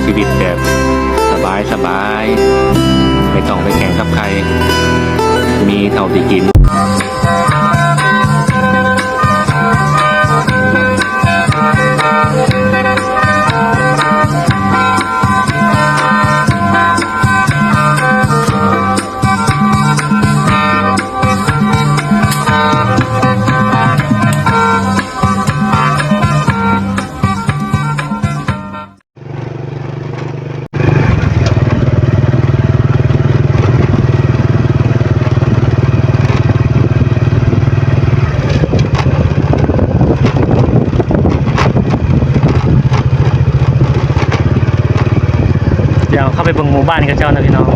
ຊີວິດແບບສະບາຍໆ ບໍ່ຕ້ອງໄປແຂ່ງກັບໃຜ ມີເທົ່າທີ່ກິນ. ດຽວເຂົ້າໄປເບິ່ງໝູ່ບ້ານເຂົາເຈົ້ານະພີ່ນ້ອງ.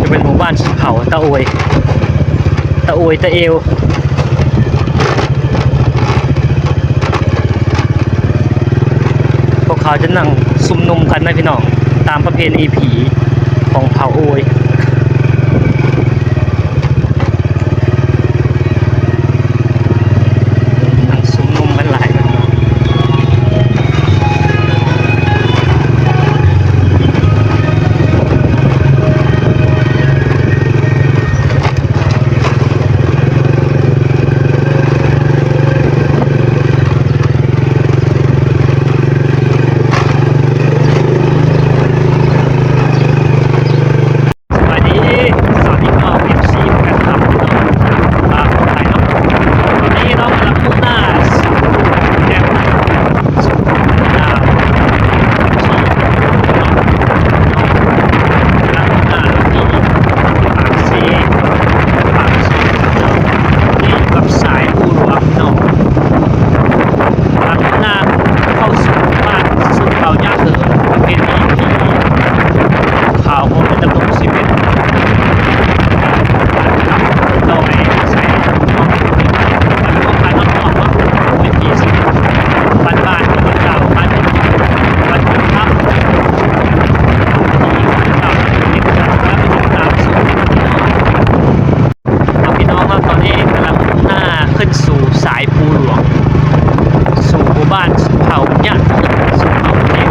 ຈະເປັນໝູ່ບ້ານຊົນເຜົ່າຕາໂອຍ ຕາໂອຍ ຕາເອວ. ພວກເຂົາຈະນັ່ງຊຸມນຸມກັນນະພີ່ນ້ອງ ຕາມປະເພນີຜີຂອງເຜົ່າໂອຍ. ນັ່ງຊຸມນຸມກັນຫຼາຍ. ສະບາຍດີ ສະຫວັດດີພີ່ນ້ອງ ເອັຟຊີ ແຟນຄລັບພີ່ນ້ອງ ອ່າ ຂອງໄທເນາະ. ຕອນນີ້ເນາະ ກຳລັງມຸ່ງໜ້າສູ່ແຄມ ສູ່ ອ່າ ທີ່ ກຳລັງມຸ່ງໜ້າລົງທີ່ປາກເຊ ປາກເຊ ທີ່ຢູ່ກັບສາຍພູຫຼວງເນາະ. ກຳລັງມຸ່ງໜ້າເຂົ້າສູ່ບ້ານຊົນເຜົ່າຍາກເຫີນ ປະເພນີຜີ ຂາວໂຮມ ດຳລົງຊີວິດ ດອຍອາໄສ ພວກບ້ານນອກໆ ເນາະ ວິຖີຊີວິດບ້ານໆ ຂອງເຂົາເຈົ້າ ບ້ານ ບ້ານເຮືອນຄຳ ທີ່ເຂົາເຈົ້າເຮັດການ ແລະ ເປັນຕາມສູນ ເນາະ ພີ່ນ້ອງເນາະ. ຕອນນີ້ກຳລັງມຸ່ງໜ້າຂຶ້ນສູ່ສາຍພູຫຼວງ ສູ່ໝູ່ບ້ານຊົນເຜົ່າຍາກເຫີນ ຊົນເຜົ່າເຈັງ.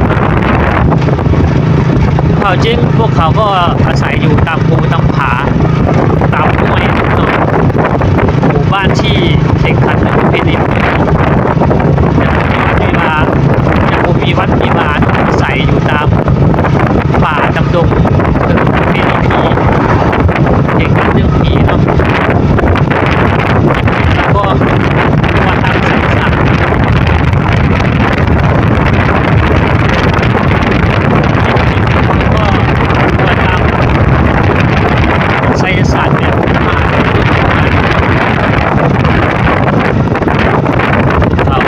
ເຜົ່າເຈັງ ພວກເຂົາກໍອາໄສຢູ່ຕາມພູຕາມຜາ ຕາມຫ້ວຍເນາະ ໝູ່ບ້ານທີ່ເຄັ່ງຄັດເລື່ອງປະເພນີ ທີ່ວ່າຍັງບໍ່ມີວັດມີວາ ອາໄສຢູ່ຕາມປ່າຕາມດົງ ເອີ ເປັນຜີ ເຮັດການເລື່ອງຜີເນາະ ແລ້ວກໍວັດທາງໄສສະ ກໍວັດທາງໄສສະແບບ ເຂົາ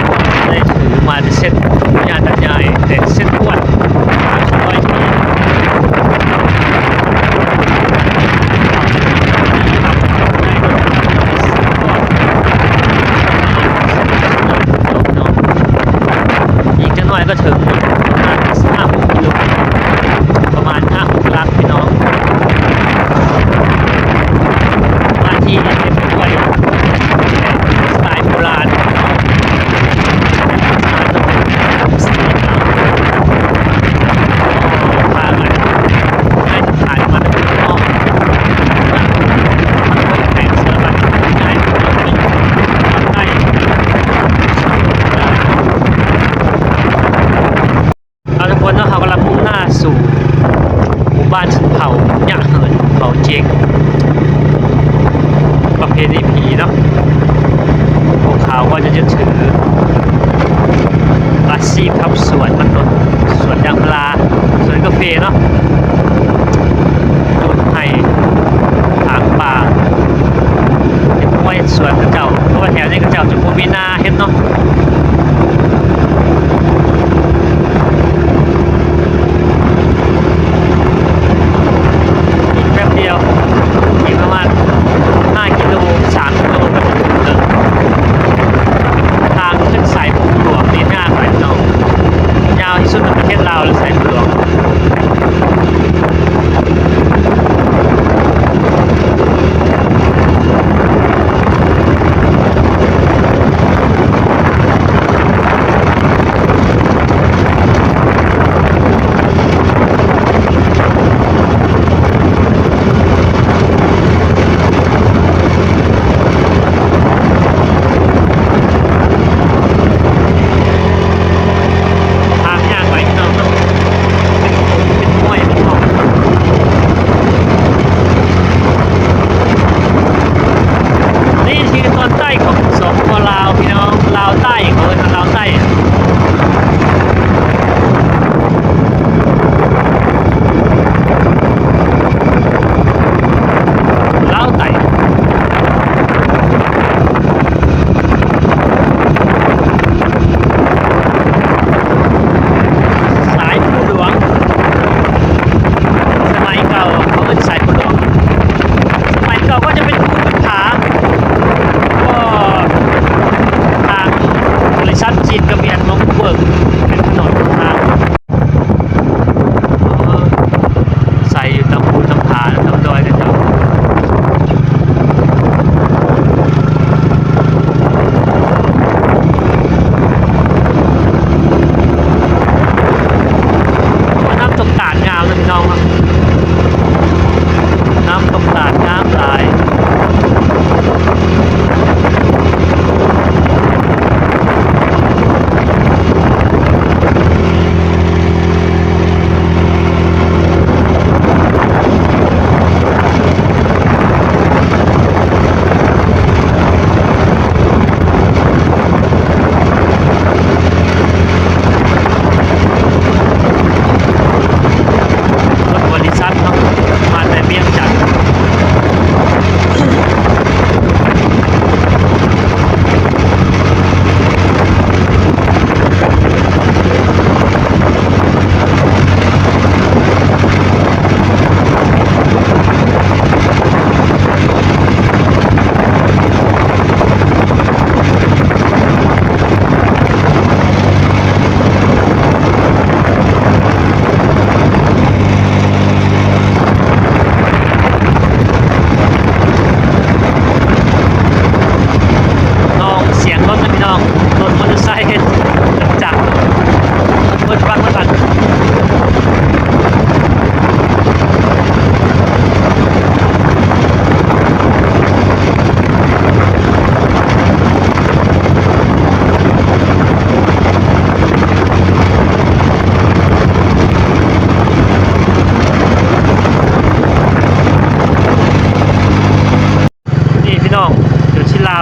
ໄດ້ຖືມາແຕ່ເຊັ່ນປູ່ຍ່າຕາຍາຍ ແຕ່ເຊັ່ນທວດສາມສິບຮ້ອຍປີ ອີກຈັກໜ້ອຍກໍເຖິງ ປະມານຫ້າຫົກຫຼັກ ພີ່ນ້ອງ ບ້ານທີ່ເຕັມໄປດ້ວຍສະໄຕໂບລານ ພາກັນຍ້າຍຖານມາເປັນຮອບ ແຂວງສາລະວັນ ຍ້າຍໄປຢູ່ທາງໃຕ້. ເອົາ ທຸກຄົນເນາະ ເຮົາກຳລັງມຸ່ງໜ້າສູ່ໝູ່ບ້ານຊົນເຜົ່າຍາກເຫີນ ເຜົ່າເຈັງ ປະເພນີຜີເນາະ ພວກເຂົາກໍຈະຍຶດຖືອາຊີບທຳສວນ ມັນຕົ້ນ ສວນຢາງພາລາ ສວນກາເຟເນາະ ປູດໄຮ່ ຖາງປ່າ ເຮັດຮົ້ວເຮັດສວນເຂົາເຈົ້າ ເພາະວ່າແຖວນີ້ເຂົາເຈົ້າຈະບໍ່ມີນາ ເຮັດເນາະ ອີກແປັບດຽວ ອີກປະມານຫ້າກິໂລ ສາມກິໂລ ກໍຈະເຖິງເດີ່ນ ທາງຂຶ້ນສາຍພູຫຼວງນີ້ຍາກຫຼາຍເນາະ ຍາວທີ່ສຸດໃນປະເທດລາວເລີຍ ສາຍພູຫຼວງ.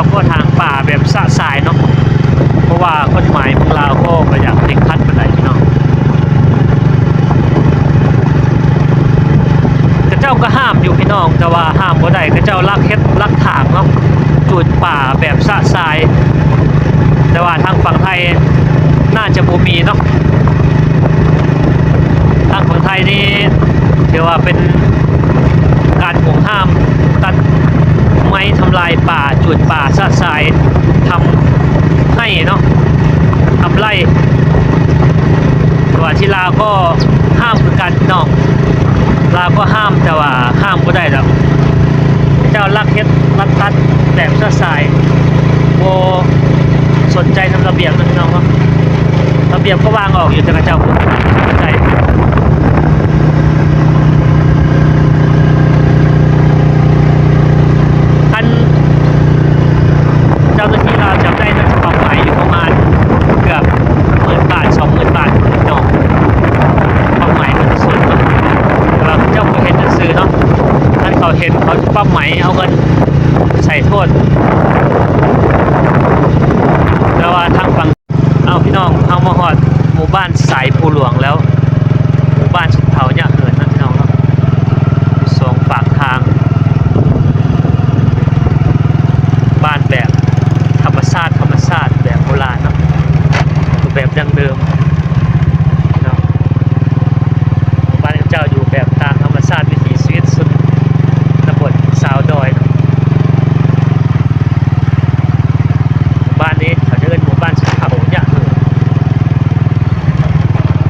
ເຮົາກໍຖາງປ່າແບບຊະຊາຍເນາະ ເພາະວ່າກົດໝາຍເມືອງລາວກໍບໍ່ຢາກເຄັ່ງຄັດປານໃດພີ່ນ້ອງ. ເຂົາເຈົ້າກໍຫ້າມຢູ່ພີ່ນ້ອງ ແຕ່ວ່າຫ້າມບໍ່ໄດ້ ເຂົາເຈົ້າລັກເຮັດລັກຖາງເນາະ ຈູດປ່າແບບຊະຊາຍ ແຕ່ວ່າທາງຝັ່ງໄທໜ້າຈະບໍ່ມີເນາະ. ທາງຝັ່ງໄທນີ້ຖືວ່າເປັນການຫວງຫ້າມ ຕັດໄມ້ ທຳລາຍປ່າ ຈູດປ່າຊະຊາຍ ທຳໄຮ່ເນາະ ທຳໄຮ່. ແຕ່ວ່າທີ່ລາວກໍຫ້າມຄືກັນເນາະ ລາວກໍຫ້າມ ແຕ່ວ່າຫ້າມບໍ່ໄດ້ດອກ ເຈົ້າລັກເຮັດລັກຕັດແບບຊະຊາຍ ບໍ່ສົນໃຈນຳລະບຽບນຳພີ່ນ້ອງເນາະ. ລະບຽບກໍວາງອອກຢູ່ ແຕ່ເຂົາເຈົ້າບໍ່ສົນໃຈ. ຄັນເຈົ້າໜ້າທີ່ລາວຈັບໄດ້ ໜ້າຈະປັບໃໝຢູ່ປະມານເກືອບໝື່ນບາດ ສອງໝື່ນບາດເນາະ ປັບໃໝປະຊາຊົນເນາະ. ແຕ່ວ່າເຂົາເຈົ້າບໍ່ເຫັນຊື່ໆເນາະ ຄັນເຂົາເຫັນ ເຂົາຈະປັບໃໝ ເອົາເງິນໃສ່ໂທດ. ແຕ່ວ່າທາງຝັ່ງ ເອົາ ພີ່ນ້ອງ ເຮົາມາຮອດໝູ່ບ້ານສາຍພູຫຼວງແລ້ວ. ໝູ່ບ້ານຊົນເຜົ່າຍະເຫີນນະພີ່ນ້ອງເນາະ ຢູ່ສອງຟາກທາງ. ບ້ານແບບທຳມະຊາດ ທຳມະຊາດແບບໂບລານເນາະ ແບບດັ້ງເດີມເນາະ. ບ້ານເຂົາເຈົ້າຢູ່ແບບຕາມທຳມະຊາດ ວິຖີຊີວິດຊົນນະບົດຊາວດອຍເນາະ. ບ້ານນີ້ເຂົາຈະເອີ້ນໝູ່ບ້ານຊົນເຜົ່າຍະເຫີນ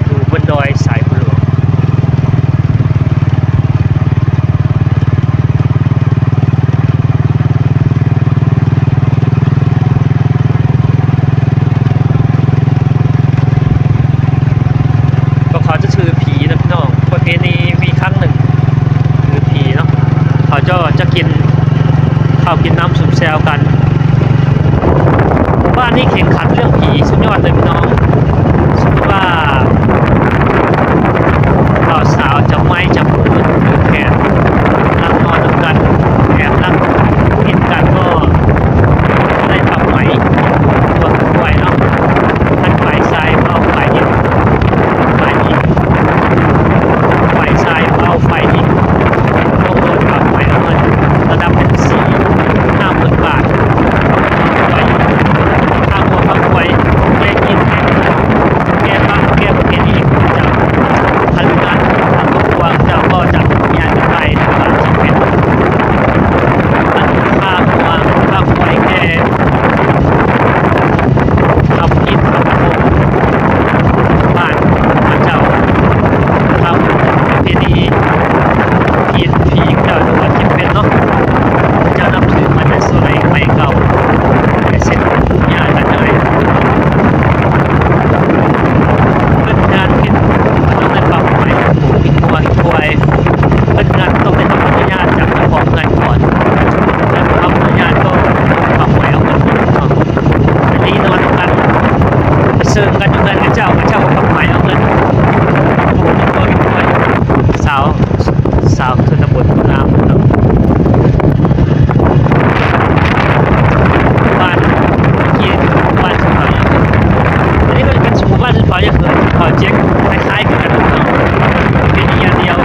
ຢູ່ບົນດອຍສາຍພູຫຼວງ. ພວກເຂົາຈະຖືຜີນະພີ່ນ້ອງ ປະເພນີມີຄັ້ງໜຶ່ງຄືຜີເນາະ ເຂົາເຈົ້າຈະກິນເຂົ້າກິນນ້ຳຊຸມແຊວກັນ. ໝູ່ບ້ານນີ້ເຄັ່ງຄັດເລື່ອງຜີສຸດຍອດເລີຍພີ່ນ້ອງ. ສົມມຸດວ່າບ່າວສາວຈັບໄມ້ຈັບມືຖືແຂນ ລັກນອນນຳກັນ ແອບລັກກິນກັນ ກໍໄດ້ປັບໃໝ ຕົວກະປ່ວຍເນາະ. ຄັນຝ່າຍຊາຍເວົ້າຝ່າຍຍິງ ຝ່າຍຍິງ ຝ່າຍຊາຍເວົ້າຝ່າຍຍິງ ຕ້ອງໂດນປັບໃໝເອົາເງິນລະດັບເປັນສີ່ຫ້າໝື່ນບາດ. ຂ້າງົວຂ້າຄວາຍ ແກ່ຍິງ ແກ່ ແກ່ປະ ແກ່ປະເພນີຂອງເຈົ້າ. ຄັນງານທາງຄອບຄົວເຈົ້າກໍຈະຍ້າຍກັນໄປ ຖ້າວ່າຈຳເປັນ. ຄັນຂ້າງົວຂ້າຄວາຍ ແກ່ ທຳຜິດທຳໂທດບ້ານຂອງເຈົ້າ ທຳຜິດທີ່ດີ ທີ່ ທີ່ເຈົ້າຈຳເປັນເນາະ ເຈົ້ານັບຖືມາແຕ່ສະໄໝໄປເກົ່າ ແຕ່ເຊັ່ນຍາກະຫາຍ ເພິ່ນງານເຮັດ ຕ້ອງໄດ້ປັບໃໝ ປູກຂີ້ຄວາຍ ເພິ່ນງານຕ້ອງໄດ້ຮັບອະນຸຍາດຈາກເຈົ້າຂອງເຮືອນກ່ອນ ແລ້ວຮັບອະນຸຍາດກໍປັບໃໝເອົາເງິນເນາະ. ອັນນີ້ນອນນຳກັນ ປະເຊີນກັນຢູ່ເຮືອນເຂົາເຈົ້າ ເຂົາເຈົ້າກໍປັບໃໝເອົາເງິນ. ໂອ້ ສາວ ສາວຊົນນະບົດງາມເນາະ. ບ້ານ ບ້ານຊົນເຜົ່າ ອັນນີ້ກໍເປັນໝູ່ບ້ານຊົນເຜົ່າ ເຂົາເຈັກ ຄ້າຍໆຄືກັນເນາະ ເປັນອັນດຽວ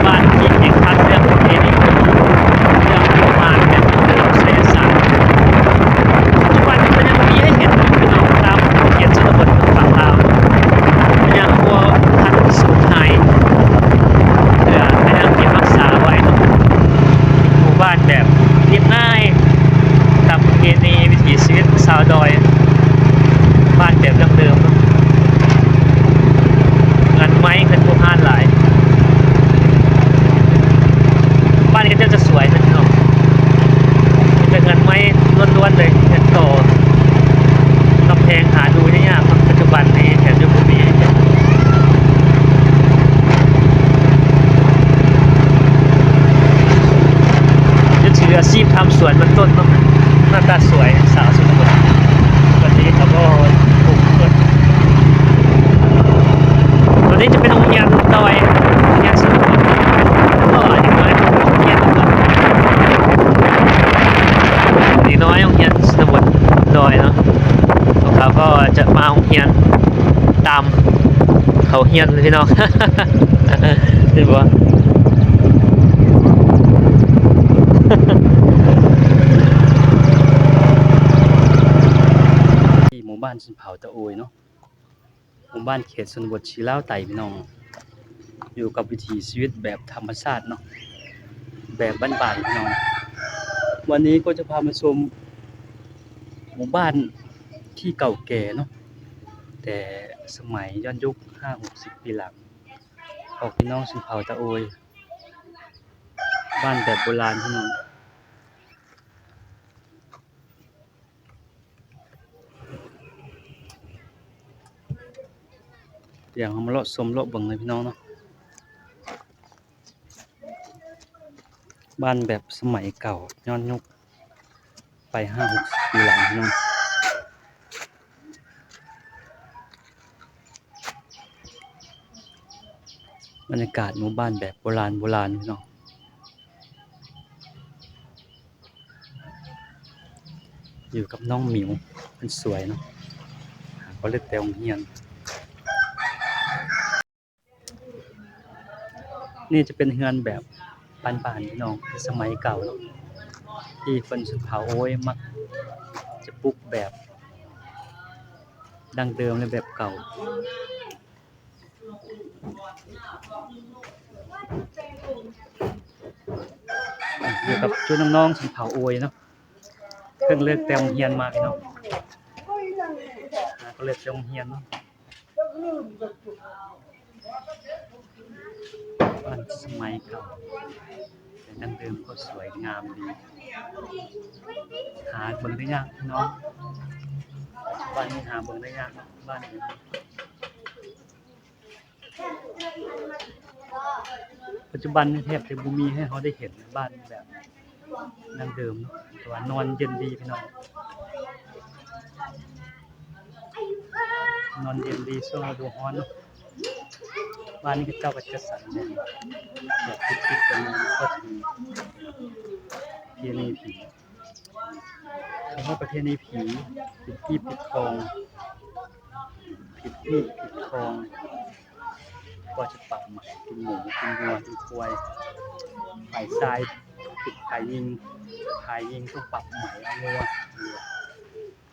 ບ້ານທີ່ເຄັ່ງຄັດເລື່ອງປະເພນີ ເລື່ອງໂບຮານແບບເດີມ ໄສຍະສາດ ປັດຈຸບັນກໍຍັງມີໃຫ້ເຫັນຢູ່ເນາະ ຕາມເຂດຊົນນະບົດຂອງຝັ່ງລາວ ກໍຍັງບໍ່ທັນສູນຫາຍເທື່ອ ກໍຍັງເກັບຮັກສາໄວ້ເນາະ. ໝູ່ບ້ານແບບລຽບງ່າຍ ຕາມປະເພນີວິຖີຊີວິດຊາວດອຍ ບ້ານແບບດັ້ງເດີມເນາະ. ເຮືອນໄມ້ ເຮືອນບູຮານຫຼາຍ. ບ້ານເຂົາເຈົ້າຈະສວຍເນາະພີ່ນ້ອງ ມີແຕ່ເຮືອນໄມ້ລ້ວນໆເລີຍ ເຮືອນຕໍ ກຳແພງຫາດູຍາກເນາະ ປັດຈຸບັນນີ້ແທບຈະບໍ່ມີ. ຈະຖືອາຊີບທຳສວນເປັນຕົ້ນເນາະ. ໜ້າຕາສວຍ ສາວຊົນນະບົດ ຕອນນີ້ເຂົາກໍປູກເພິ່ນ. ຕົວນີ້ຈະເປັນໂຮງຮຽນດອຍ ໂຮງຮຽນຊົນນະບົດ ມາໂຮງຮຽນ ຕາມເຂົາຮຽນພີ່ນ້ອງ ເຫັນບໍ່? ທີ່ໝູ່ບ້ານຊົນເຜົ່າຕາໂອຍເນາະ. ໝູ່ບ້ານເຂດຊົນນະບົດສີລາວໃຕ້ພີ່ນ້ອງ, ຢູ່ກັບວິຖີຊີວິດແບບທຳມະຊາດເນາະ, ແບບບ້ານໆ ພີ່ນ້ອງ. ວັນນີ້ກໍຈະພາມາຊົມໝູ່ບ້ານທີ່ເກົ່າແກ່ເນາະ, ແຕ່ສະໄໝຍ້ອນຍຸກຫ້າຫົກສິບປີຫຼັງ ຂອງພີ່ນ້ອງຊົນເຜົ່າຕາໂອຍ, ບ້ານແບບໂບລານພີ່ນ້ອງ. ດຽວເຮົາມາເລາະຊົມເລາະເບິ່ງເລີຍພີ່ນ້ອງເນາະ, ບ້ານແບບສະໄໝເກົ່າ ຍ້ອນຍຸກໄປຫ້າຫົກສິບປີຫຼັງພີ່ນ້ອງ. ບັນຍາກາດໝູ່ບ້ານແບບໂບລານໆ ພີ່ນ້ອງ. ຢູ່ກັບນ້ອງໝິວ ເພິ່ນສວຍເນາະ, ຫາກໍເລີກແຕ່ໂຮງຮຽນ. ນີ້ຈະເປັນເຮືອນແບບບ້ານໆ ພີ່ນ້ອງ, ແຕ່ສະໄໝເກົ່າເນາະ, ທີ່ຄົນຊົນເຜົ່າໂອຍມັກຈະປຸກແບບດັ້ງເດີມ ແລະ ແບບເກົ່າ. ຢູ່ກັບຈຸນ້ອງໆ ຊົນເຜົ່າໂອຍເນາະ, ເພິ່ງເລີກແຕ່ໂຮງຮຽນມາພີ່ນ້ອງ, ອ່າ ກໍເລີກແຕ່ໂຮງຮຽນເນາະ. ບ້ານສະໄໝເກົ່າ ແຕ່ດັ້ງເດີມກໍສວຍງາມດີ, ຫາເບິ່ງໄດ້ຍາກພີ່ນ້ອງ, ບ້ານນີ້ຫາເບິ່ງໄດ້ຍາກເນາະ, ບ້ານນີ້ ປັດຈຸບັນນີ້ແທບຈະບໍ່ມີໃຫ້ເຮົາໄດ້ເຫັນນະ, ບ້ານແບບດັ້ງເດີມເນາະ, ແຕ່ວ່ານອນເຢັນດີພີ່ນ້ອງ, ນອນເຢັນດີຊ່ວງລະດູຮ້ອນເນາະ. ບ້ານນີ້ເຂົາເຈົ້າກໍຈັດສັນແບບ ແບບຕິດໆກັນ, ກໍຈະມີປະເພນີຜີ ເຂົາເອີ້ນປະເພນີຜີ ປິດຮີບປິດຄອງ, ຜິດຮີບຜິດຄອງ ກໍຈະປັບໃໝ ກິນໝູ ກິນງົວ ກິນຄວາຍ, ຝ່າຍຊາຍຜິດຝ່າຍຍິງ, ຝ່າຍຍິງຕ້ອງປັບໃໝເອົາງົວ,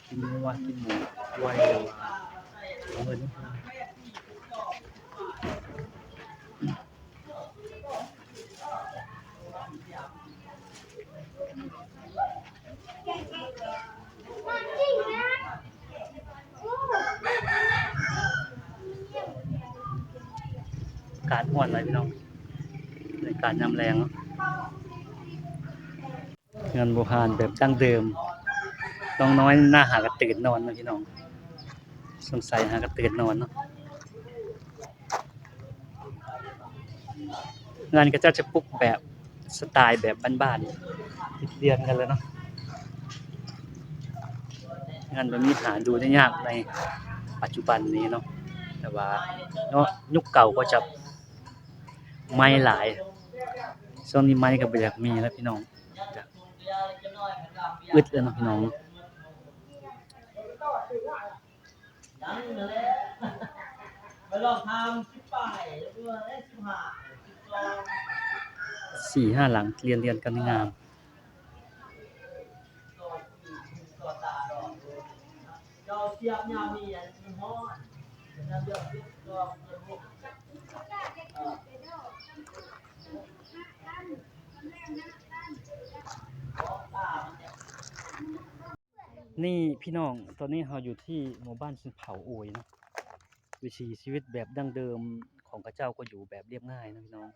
ກິນງົວ ກິນໝູ ຄວາຍ ເອົາເງິນ. ອາກາດຮ້ອນຫຼາຍພີ່ນ້ອງ, ບັນຍາກາດຍາມແລງເນາະ. ເຮືອນບູຮານແບບດັ້ງເດີມ, ນ້ອງນ້ອຍໜ້າຫາກະຕື່ນນອນເນາະພີ່ນ້ອງ, ສົງໄສຫາກະຕື່ນນອນເນາະ. ເຮືອນເຂົາເຈົ້າຈະປຸກແບບສະໄຕແບບບ້ານໆ ຕິດລຽນກັນເລີຍເນາະ. ເຮືອນແບບນີ້ຫາດູໄດ້ຍາກໃນປັດຈຸບັນນີ້ເນາະ, ແຕ່ວ່າເນາະ ຍຸກເກົ່າກໍຈະໄມ້ຫຼາຍ, ຊ່ວງນີ້ໄມ້ກໍບໍ່ຢາກມີແລ້ວພີ່ນ້ອງ, ອຶດແລ້ວເນາະພີ່ນ້ອງ. ສີ່ຫ້າຫຼັງລຽນໆກັນງາມ. ນີ້ພີ່ນ້ອງ, ຕອນນີ້ເຮົາຢູ່ທີ່ໝູ່ບ້ານຊົນເຜົ່າໂອຍເນາະ, ວິຖີຊີວິດແບບດັ້ງເດີມຂອງເຂົາເຈົ້າກໍຢູ່ແບບລຽບງ່າຍເນາະພີ່ນ້ອງ.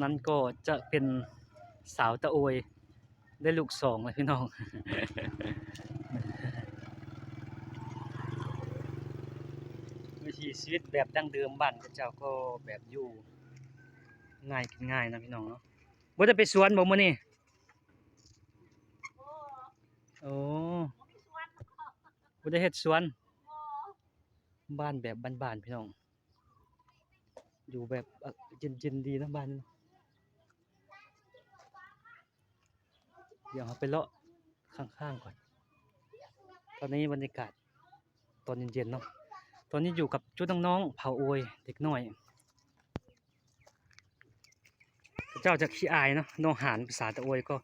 ນັ້ນກໍຈະເປັນສາວຕາໂອຍ ໄດ້ລູກສອງແລ້ວພີ່ນ້ອງ. ວິຖີຊີວິດແບບດັ້ງເດີມ ບ້ານເຂົາເຈົ້າກໍແບບຢູ່ງ່າຍກິນງ່າຍນະພີ່ນ້ອງເນາະ. ບໍ່ໄດ້ໄປສວນບໍ່ມື້ນີ້? ໂອ້ ບໍ່ໄດ້ເຮັດສວນ. ບ້ານແບບບ້ານໆ ພີ່ນ້ອງ, ຢູ່ແບບ ເອີ ເຢັນໆ ດີເນາະ ບ້ານນີ້ເນາະ. ດຽວເຮົາໄປເລາະຂ້າງໆ ກ່ອນ. ຕອນນີ້ບັນຍາກາດຕອນເຢັນໆ ເນາະ. ຕອນນີ້ຢູ່ກັບຈຸດນ້ອງໆ ເຜົ່າໂອຍ ເດັກນ້ອຍ. ເຂົາເຈົ້າຈະຂີ້ອາຍເນາະ, ນ້ອງຫານ ພາສາຕະໂອຍກໍ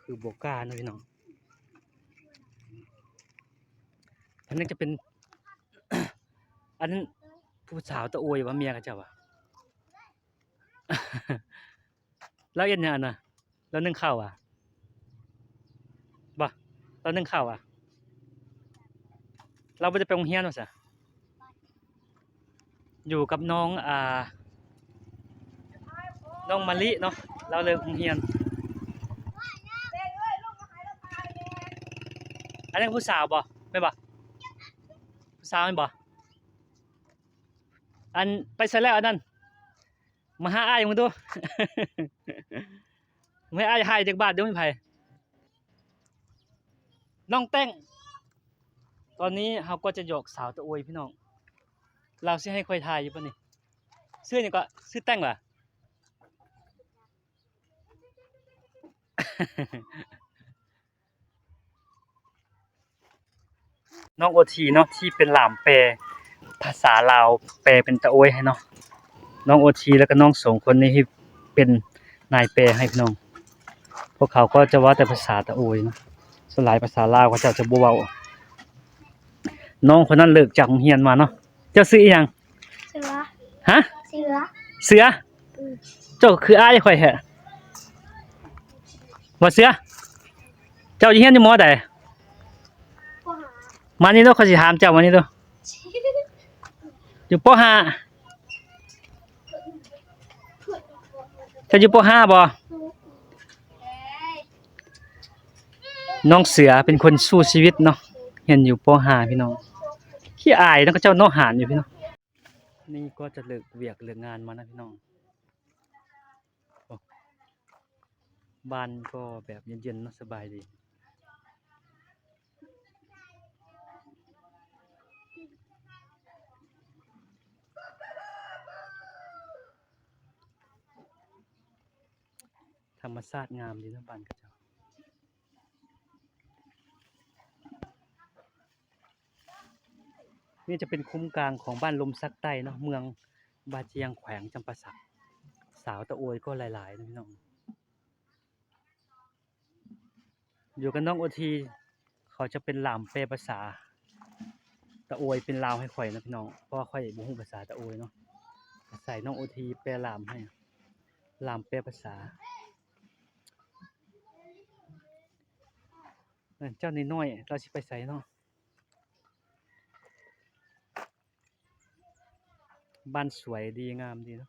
ຄືບໍ່ກ້າເນາະ ພີ່ນ້ອງ. ອັນນັ້ນຈະເປັນ ອັນນັ້ນ ຜູ້ສາວຕະໂອຍວ່າ ເມຍເຂົາເຈົ້າວ່າ ລາວເຮັດຫຍັງອັນນະ? ລາວໜຶ້ງເຂົ້າຫວາ? ບໍ່ ລາວໜຶ້ງເຂົ້າຫວາ? ລາວບໍ່ໄດ້ໄປໂຮງຮຽນວ່າຊະ? ຢູ່ກັບນ້ອງ ອ່າ ນ້ອງມະລິເນາະ, ລາວເລີກໂຮງຮຽນ. ອັນນັ້ນຜູ້ສາວບໍ່? ແມ່ນບໍ່? ຜູ້ສາວແມ່ນບໍ່? ອັນ ໄປໃສແລ້ວອັນນັ້ນ? ມາຫາອ້າຍເບິ່ງດູ. ແມ່ ອ້າຍໃຫ້ຈັກບາດເດີ ມີໃຜ? ນ້ອງແຕ້ງ. ຕອນນີ້ເຮົາກໍຈະຫຍອກສາວຕະໂອຍ ພີ່ນ້ອງ. ລາວຊິໃຫ້ຂ້ອຍຖ່າຍຢູ່ປະນີ້? ຊື່ຫຍັງເກາະ? ຊື່ແຕ້ງຫວາ? ນ້ອງໂອທີເນາະ ທີ່ເປັນລ່າມແປພາສາລາວ ແປເປັນຕະໂອຍໃຫ້ເນາະ. ນ້ອງໂອທີ ແລ້ວກໍນ້ອງສອງຄົນນີ້ທີ່ເປັນນາຍແປໃຫ້ ພີ່ນ້ອງ. ພວກເຂົາກໍຈະເວົ້າແຕ່ພາສາຕະໂອຍເນາະ, ສ່ວນຫຼາຍພາສາລາວເຂົາເຈົ້າຈະບໍ່ເວົ້າ. ນ້ອງຄົນນັ້ນເລີກຈາກໂຮງຮຽນມາເນາະ. ເຈົ້າຊື່ອີ່ຫຍັງ? ເສືອ. ຮະ? ເສືອ. ເສືອ? ອືມ. ເຈົ້າຄືອ້າຍຂ້ອຍແທ້? ບໍ່ເສືອ. ເຈົ້າຢູ່ຮຽນຢູ່ ມໍໃດ? ປໍຫ້າ. ມານີ້ດູ ຂ້ອຍຊິຖາມເຈົ້າ ມານີ້ດູ. ຢູ່ ປໍຫ້າ. ເຈົ້າຢູ່ ປໍຫ້າ ບໍ່? ນ້ອງເສືອເປັນຄົນສູ້ຊີວິດເນາະ, ຮຽນຢູ່ ປໍຫ້າ ພີ່ນ້ອງ. ຂີ້ອາຍເນາະ ເຂົາເຈົ້າເນາະ, ຫານຢູ່ ພີ່ນ້ອງ. ນີ້ກໍຈະເລີກວຽກເລີກງານມານະ ພີ່ນ້ອງ. ໂອ້ ບ້ານກໍແບບເຢັນໆ ເນາະ, ສະບາຍດີ. ທຳມະຊາດງາມດີເນາະ ບ້ານເຂົາເຈົ້າ. ນີ້ຈະເປັນຄຸ້ມກາງຂອງບ້ານລົມສັກໃຕ້ເນາະ, ເມືອງບາຈຽງ ແຂວງຈຳປາສັກ. ສາວຕະໂອຍກໍຫຼາຍໆ ເນາະ ພີ່ນ້ອງ. ຢູ່ກັບນ້ອງໂອທີ ເຂົາຈະເປັນລ່າມແປພາສາຕະໂອຍເປັນລາວໃຫ້ຂ້ອຍເນາະ ພີ່ນ້ອງ, ເພາະວ່າຂ້ອຍບໍ່ຮູ້ພາສາຕະໂອຍເນາະ. ອາໄສນ້ອງໂອທີແປລ່າມໃຫ້, ລ່າມແປພາສາ. ເຈົ້ານ້ອຍໆ ລາວຊິໄປໃສເນາະ? ບ້ານສວຍດີ ງາມດີເນາະ.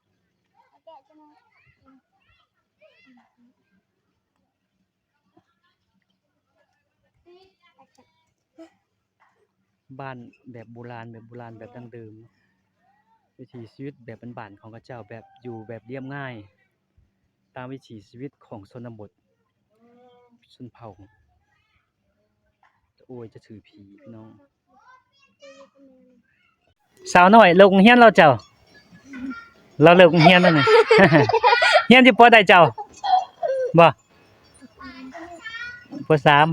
ບ້ານແບບໂບລານ ແບບໂບລານ ແບບດັ້ງເດີມ. ວິຖີຊີວິດແບບບ້ານໆ ຂອງເຂົາເຈົ້າ, ແບບຢູ່ແບບລຽບງ່າຍ ຕາມວິຖີຊີວິດຂອງຊົນນະບົດ ຊົນເຜົ່າ. ໂອ້ຍ ຈະຖືຜີ ພີ່ນ້ອງ. ສາວນ້ອຍ ເລີກໂຮງຮຽນແລ້ວເຈົ້າ? ລາວເລີກໂຮງຮຽນແລ້ວນີ້. ຮຽນຢູ່ ປໍ ໃດເຈົ້າ? ບໍ່ ປໍ ສາມ.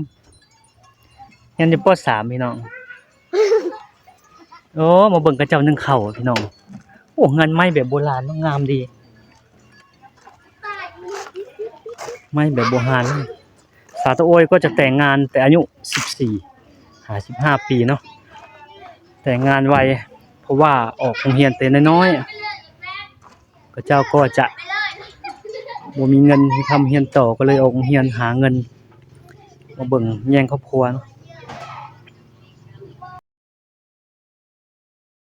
ຮຽນຢູ່ ປໍ ສາມ ພີ່ນ້ອງ. ໂອ້ ມາເບິ່ງເຂົາເຈົ້າໜຶ້ງເຂົ້າ ພີ່ນ້ອງ. ໂອ້ ເຮືອນໄມ້ແບບໂບລານເນາະ, ງາມດີ. ໄມ້ແບບໂບຮານ. ສາວຕະໂອຍກໍຈະແຕ່ງງານແຕ່ອາຍຸສິບສີ່ຫາສິບຫ້າປີເນາະ, ແຕ່ງງານໄວ ເພາະວ່າອອກໂຮງຮຽນແຕ່ນ້ອຍໆ. ເຂົາເຈົ້າກໍຈະບໍ່ມີເງິນມີຄຳຮຽນຕໍ່ ກໍເລີຍອອກໂຮງຮຽນຫາເງິນມາເບິ່ງແຍງຄອບຄົວເນາະ.